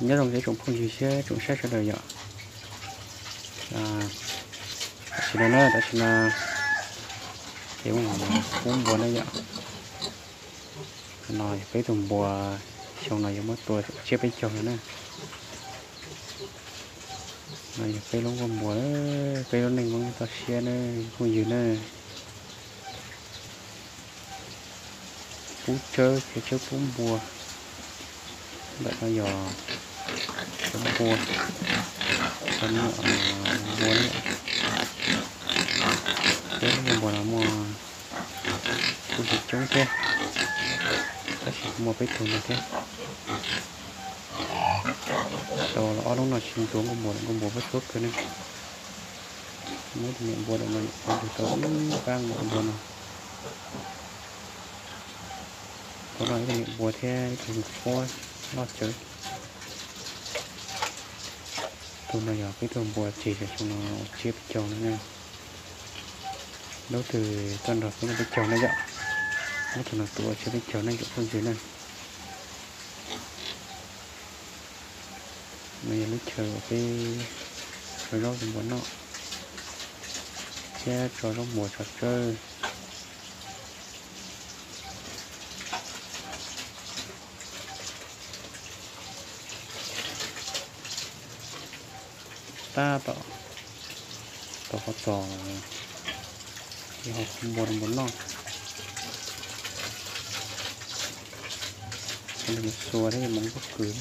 Nyob zoo ib tsoom phooj ywg thiab tsoom saib sawv daws yom. Tam sim no na, tam sim no ces pub npua na yom. No yog peb tug npua, xyoo no yuav muab tua tsiab peb caug no na. No yog peb lub nkuaj npua, peb lub neej Hmoob toj siab na, phooj ywg na. Pub tsawb, tsawb pub npua. Ntawm no yog cov npua, cov npua na. Peb lub nkuaj npua no muaj kuj tsis coob thiab, tab sis muaj peb tug no thiab. Tau los ob lub no tsis ntxuav nkuaj npua, nkuaj npua pab tsuab kawg ne. Muab tus niam npua ntawm no yuav tau ib pab nkuaj npua no. Tau no ib tug niam npua thiab ib tug nkuaj puab loj tsawv. Tug no yog peb tug npua tseg xyoo no tsiab peb caug no na. Lub twg tuaj nrog peb noj peb caug na yom. Lub tug no tua tsiab peb caug na yom phooj ywg na. No yog lub chaw uas peb tso zaub rau npua noj thiab tso zaub npua tso tsawb. Tab tom tau qhov txos, ho npua npua noj. Xua thiab mus pob kws.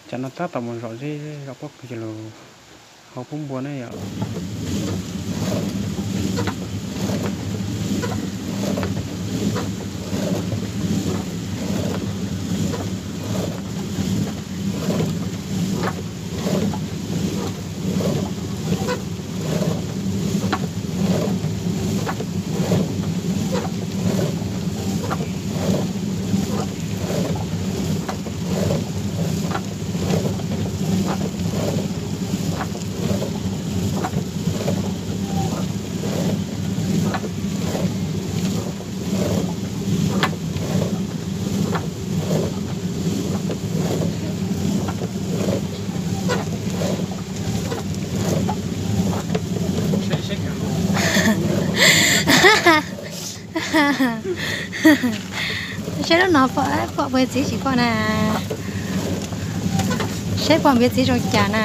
Tam no tab tom mus zom zeb zom pob kws los hau pub npua ne yom. Saib lub no pom, pom npias txiv tsis pom na. Saib pom npias txiv zoo cas na.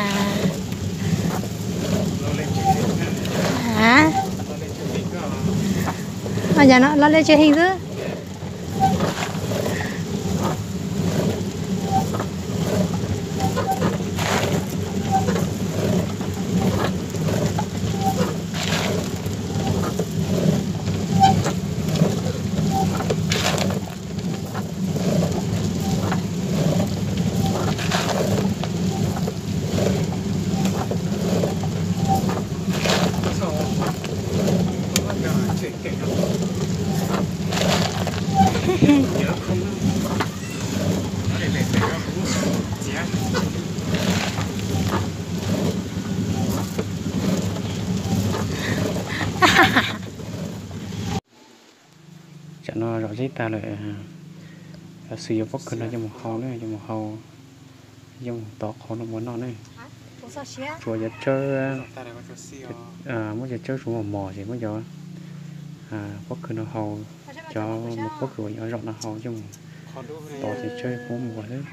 Los li tsis heev xwb. Tsam no zom zeb tag lawm, xwb yuav pob kws no coj mus hau na, coj mus hau, coj mus tov qhauv noj ua noj ne. Tsuav cov tsawb, muab cov tsawb tsuav mos mos ces muab cov pob kws no hau, cov pob kws uas yuav zom no hau coj mus tov cov tsawb pub npua xwb.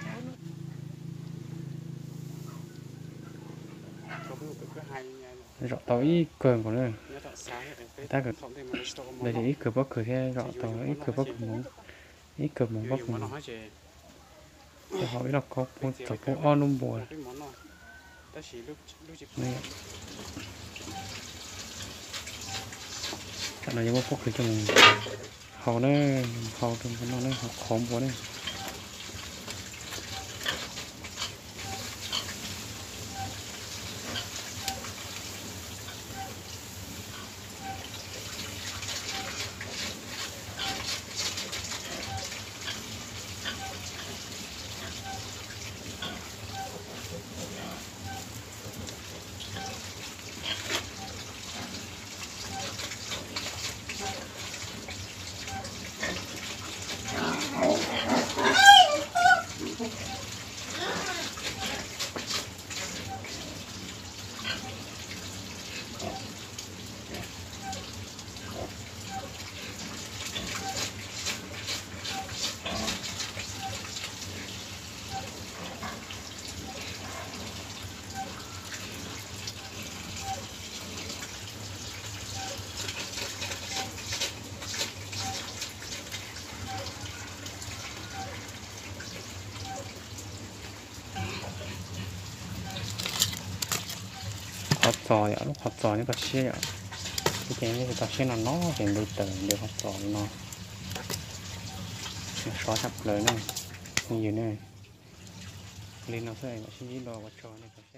Zom tau ib kawg nkaus na. Tab ntawd tias ib kawg pob kws thiab zom tau ib kawg pob kws hmoov, ib kawg hmoov pob kws hmoov. Hau ib lauj kaub pub txog pub ob lub npua. Tam no yog muab pob kws coj mus hau na, hau rau npua noj na, hau qhauv npua na. Qhov txos yom, lub qhov txos nyob toj siab yom. Ces nyob toj siab no no ces ntu taws ntu qhov txos li no. Sov tshaj plaws na, phooj ywg na. Li no xwb, sib ntsib dua, ua tsaug nej tau